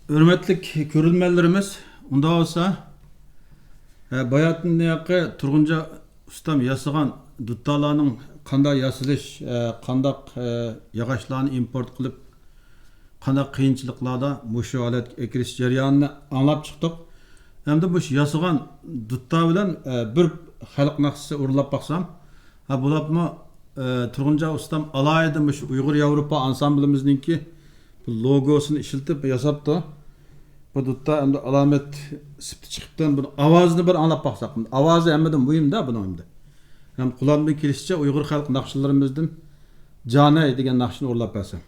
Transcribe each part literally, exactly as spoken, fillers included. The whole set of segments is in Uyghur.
ھۆرمەتلىك كۆرۈرمەنلىرىمىز، ئۇنداق بولسا، ھە، باياتىن ياقى تۇرغۇنجان ئۇستام ياسىغان دۇتارلارنىڭ قانداق ياسىلىش، ھە، قانداق، ھە، ياغاچلارنى ئىمپورت قىلىپ، قانداق قىيىنچىلىقلاردا مۇشۇ ھالەتكە ئەكىرىش جەريانىنى ئاڭلاپ چىقتۇق. ئەمدى مۇشۇ ياسىغان دۇتار بىلەن، ھە، بىر خەلق ناخشىسى ئورۇنلاپ باقسام، ھە، بولۇپمۇ، ئە، تۇرغۇنجان ئۇستام ئالاھىدە مۇشۇ ئۇيغۇر ياۋروپا ئانسامبلىمىزنىڭكى بۇ لوگوسىنى ئىشلىتىپ ياساپتۇ. بۇ دۇتتا ئەمدى ئالامەت سۈپىتى چىقىپتۇ. بۇنىڭ ئاۋازىنى بىر ئاڭلاپ باقساق. ئاۋازى ھەممىدىن مۇھىم-دە بۇنىڭ ئەمدى. ھەم قولۇمدىن كېلىشىچە ئۇيغۇر خەلق ناخشىلىرىمىزدىن جانەي دېگەن ناخشىنى ئورۇنلاپ بەرسەم.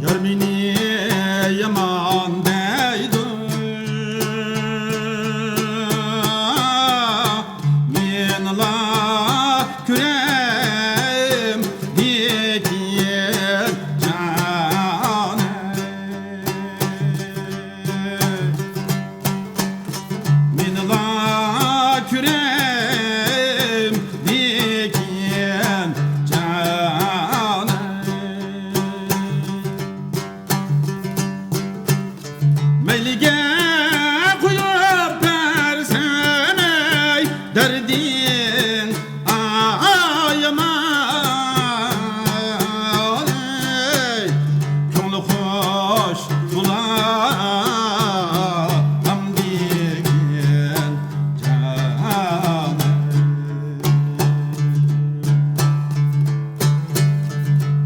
يار مېنى يامان دەيدۇ، مېنىلا كۆرەمدىكىن جانىم. مېنىلا كۆرەمدىكىن جانىم. مەيلىگە قويۇپ بەرسەم ئەي دەردىڭ ئايىمان، ئەي كۆڭلى خۇش بولامدىكىن جانىم.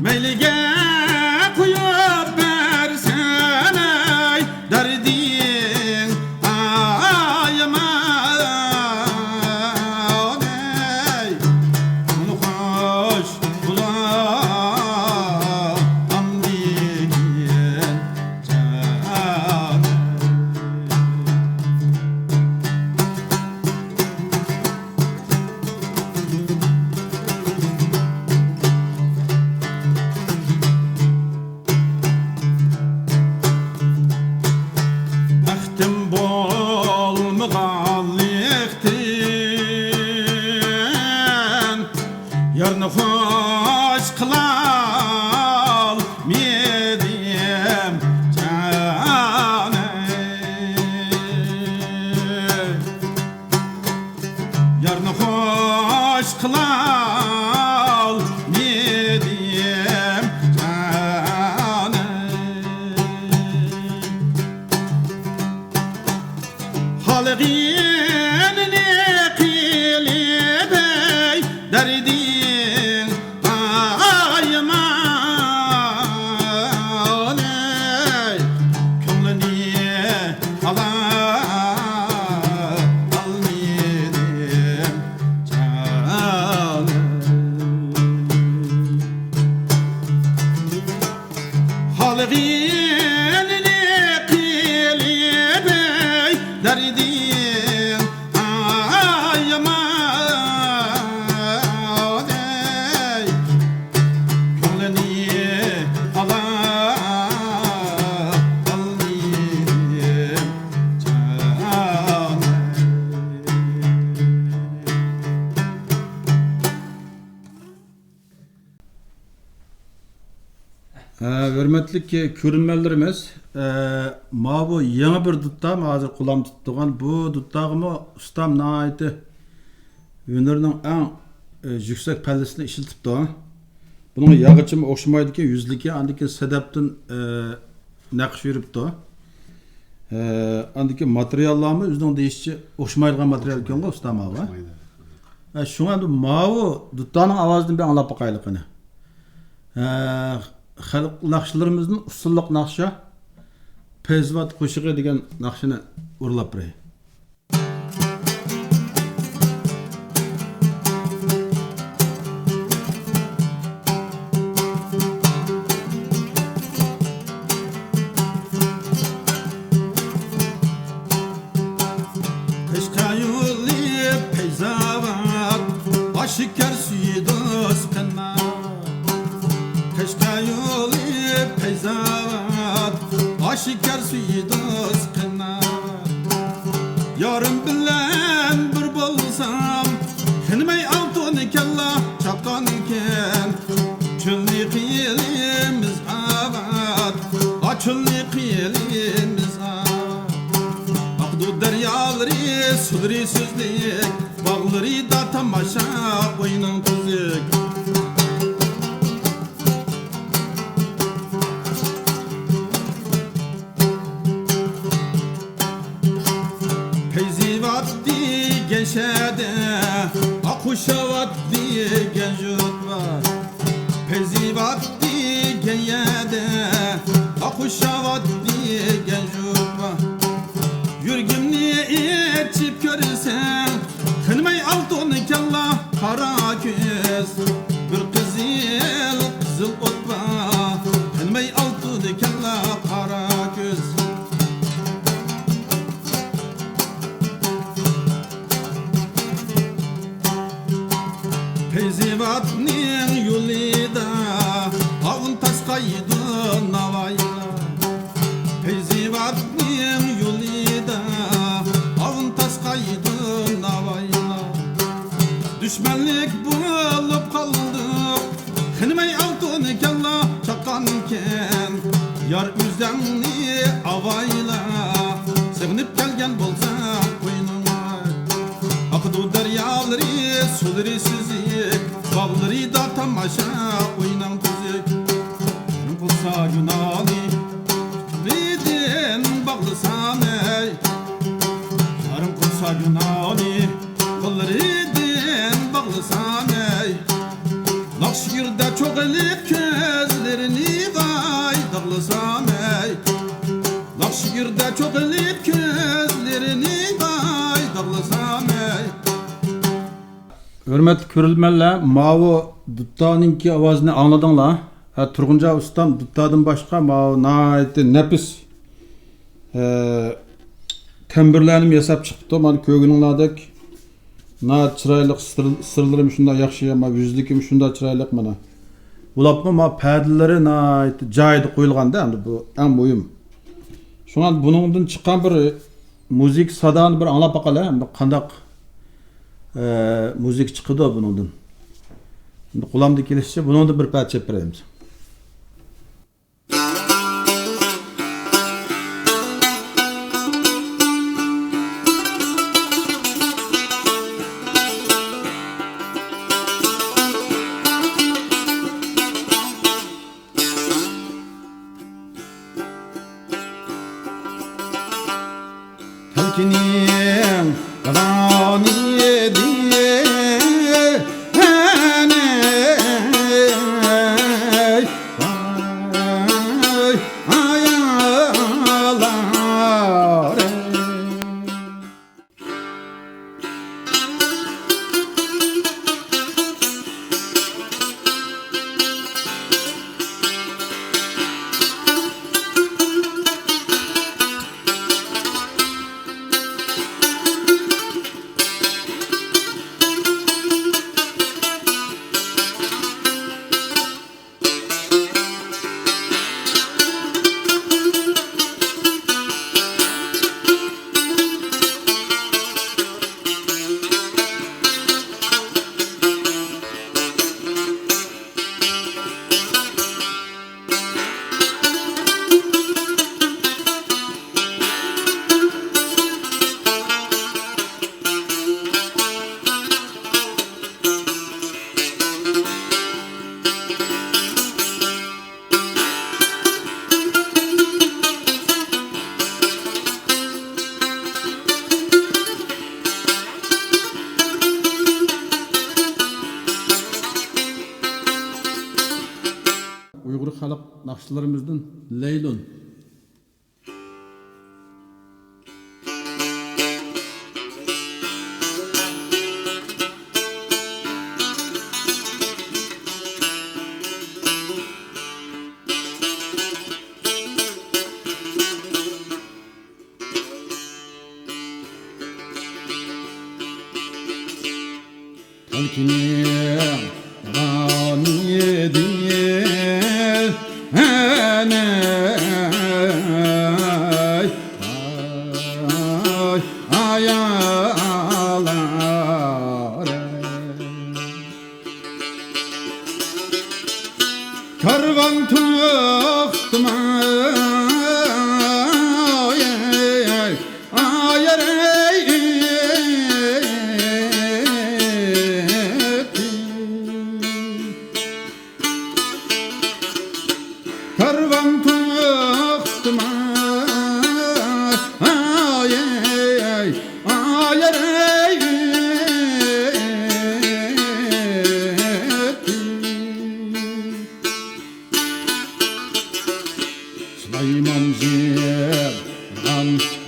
مەيلىگە قويۇپ بەرسەم ئەي دەردىڭ ئايىمان، ئەي كۆڭلى خۇش بولامدىكىن جانىم. بەختىم بولمىغانلىقتىن، يارنى خوش قىلالمىدىم جانىم. يارنى خوش قىلالمىدىم جانىم. خالىغىنىنى قىلىپ ئەي دەردىڭ ئايىمان، ئەي كۆڭلىنى ئالالمىدىم جانىم. خالىغىنىنى قىلىپ ئەي دەردىڭ ئايىمان، ئەي كۆڭلىنى ئالالمىدىم جانىم. ھە، ھۆرمەتلىك كۆرۈرمەنلىرىمىز، ئە، ماۋۇ يېڭى بىر دۇتتا، ھازىر قولۇمدا تۇتۇپ تۇرغان بۇ دۇتتاغىمۇ ئۇستام ناھايىتى ھۈنىرىنىڭ ئەڭ، ئە، يۈكسەك پەللىسىنى ئىشلىتىپتۇ. بۇنىڭ ياغىچىمۇ ئوخشىمايدىكەن، يۈزلۈكى، ئاندىن كېيىن سەدەپتىن، ئە، نەقىش يۈرۈپتۇ. ئە، ئاندىن كېيىن ماتېرىياللارمۇ ئۆزىنىڭ دېيىشىچە ئوخشىمايدىغان ماتېرىيال ئىكەنغۇ، ئۇستا ماۋۇ. ئوخشىمايدۇ. ئە، شۇڭا ئەمدى ماۋۇ دۇتارنىڭ ئاۋازىدىن بىر ئاڭلاپ باقايلى قېنى. ئە، خەلق ناخشىلىرىمىزدىن ئۇسسۇللۇق ناخشا، پەيزىۋات قوشىقى دېگەن ناخشىنى ئورۇنلاپ بېرەي. شېكەر سۈيىدۇز قېنى. يارىم بىلەن بىر بولسام، قېنىمەي ئالتۇن كاللا چاققانكەن. چۆلنى قىلىمىز ئاۋات، ئا، چۆلنى قىلىمىز ئاۋات. ئاقىدۇ دەريالىرى، سۇلىرى سۈزۈك، باغلىرىدا تاماشا، ئويناڭ تۈزۈك. پەيزىۋات دېگەن شەھەردە، ئاققۇشاۋات دېگەن يۇرت بار. پەيزىۋات دېگەن يەردە، ئاققۇشاۋات دېگەن يۇرت بار. يۈرىكىمنى ئېچىپ كۆرسەڭ، قېنىمەي ئالتۇن كاللا قارا كۆز، بىر قىزىل، قىزىل ئوت بار. قېنىمەي ئالتۇن كاللا قارا كۆز. پەيزىۋاتنىڭ يولىدا ئاۋۇن تاسقايدۇ ناۋايلار. پەيزىۋاتنىڭ يولىدا ئاۋۇن تاسقايدۇ ناۋايلار. دۈشمەنلىك بولۇپ قالدۇق، قېنىمەي ئالتۇن كاللا چاققانكەن. يار ئۆزۈڭنى ئاۋايلا، سېغىنىپ كەلگەن بولساڭ قوينۇڭغا. ئاقىدۇ دەريالىرى، سۇلىرى سۈزۈك، باغلىرىدا تاماشا، ئويناڭ تۈزۈك. يارىم قىلسا گۇناھنى، قولىدىن باغلىسام ئەي. يارىم قىلسا گۇناھنى، قوللىرىدىن باغلىسام ئەي. ناخشا يېرىدە چوغ ئېلىپ كۆزلىرىنى ۋاي داغلىسام ئەي. ناخشا يېرىدە چوغ ئېلىپ كۆزلىرىنى ۋاي داغلىسام ئەي. ھۆرمەتلىك كۆرۈرمەنلەر، ماۋۇ دۇتارنىڭكى ئاۋازىنى ئاڭلىدىڭلار. ھە، تۇرغۇنجان ئۇستام دۇتاردىن باشقا ماۋۇ ناھايىتى نەپىس، ئە، تەمبۇرلارنىمۇ ياساپ چىقىپتۇ. مانا كۆرگىنىڭلاردەك ناھايىتى چىرايلىق، سىر-، سىرلىرىمۇ شۇنداق ياخشى، مانا يۈزلۈكىمۇ شۇنداق چىرايلىق مانا. بولۇپمۇ مانا پەردىلىرى ناھايىتى جايىدا قويۇلغاندا، ئەمدى بۇ ئەڭ مۇھىم. شۇڭا بۇنىڭدىن چىققان بىر مۇزىكا سادانى بىر ئاڭلاپ باقايلى، بىر قانداق، ئە، مۇزىكا چىقىدۇ بۇنىڭدىن. ئەمدى قولۇمدىن كېلىشىچە بۇنىڭدىن بىر پارچە چېلىپ بېرەيمىز. تەلكىنىڭ داۋانى دېگەن ئاياللار. ئۇيغۇر خەلق ناخشىلىرىمىزدىن لەيلۇن. تەلكىنىڭ داۋانى دېگەن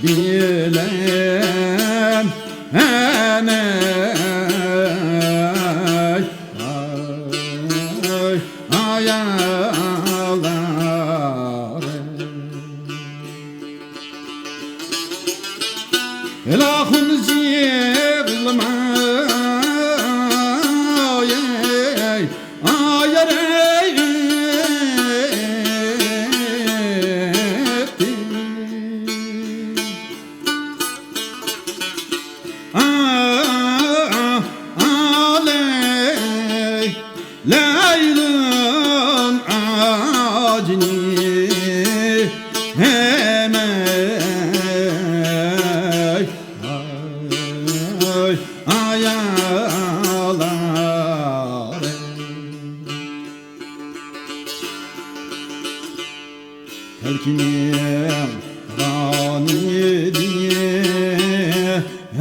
ئىلىم ئەنەي، ئاي، ئاي، ئايالار. ئىلاھىم، يىغلىما، ئاي، ئاي، ئايار، ئەي، ئەي، ئا، ئا، ئا، لەي. لەيلىم ئاجنى ھەمەي، ئاي، ئايالار. تەلكىنىڭ غانىدى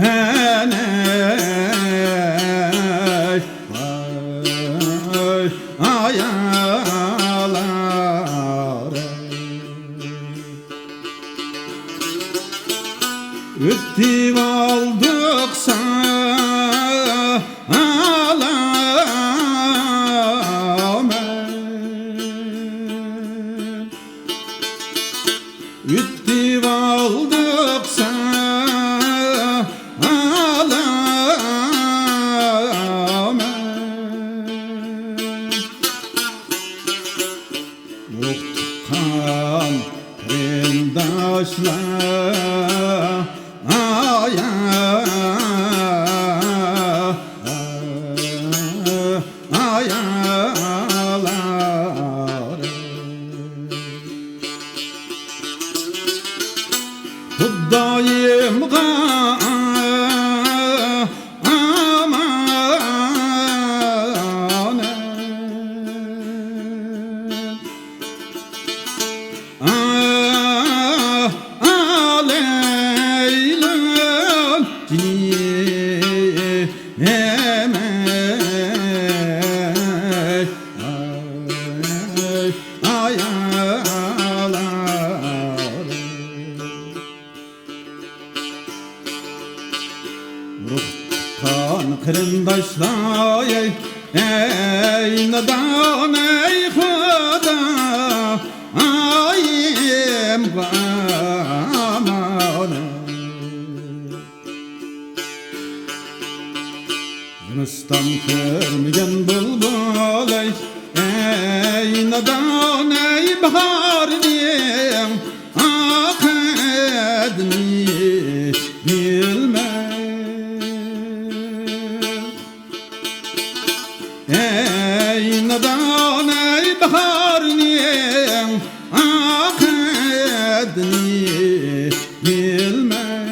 ھەنەي، ئاي، ئايالار. ئۆتۈۋالدۇق سالامان. ئۆتۈۋالدۇق سالامان. ئۇرۇق تۇغقان قېرىنداشلار، ئايا، ئايالار. خۇدايىمغا ئامانەت. ئا، ئا، لەيلىم جېنىم، ئەي، ئايالار. ئۇرۇق تۇغقان قېرىنداشلار، ئەي، ئەي نادان، ئەي خۇدايىمغا ئامانەت. زىمىستان كۆرمىگەن بۇلبۇل، ئەي، ئەي نادان، ئەي باھارنىڭ ئاقىدىنى بىلمەي. ئەي نادان، ئەي باھارنىڭ ئاقىدىنى بىلمەي.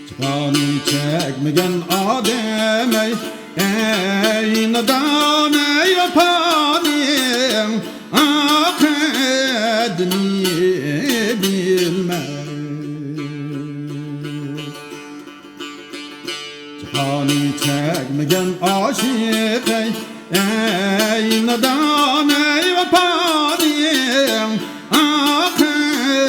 جاپانى چەكمىگەن ئادەم، ئەي، ئەي نادان، ئەي ۋاپانىڭ ئاقىدىنى بىلمەي. جاپانى چەكمىگەن ئاشىق، ئەي، ئەي نادان، ئەي ۋاپانىڭ ئاقىدىنى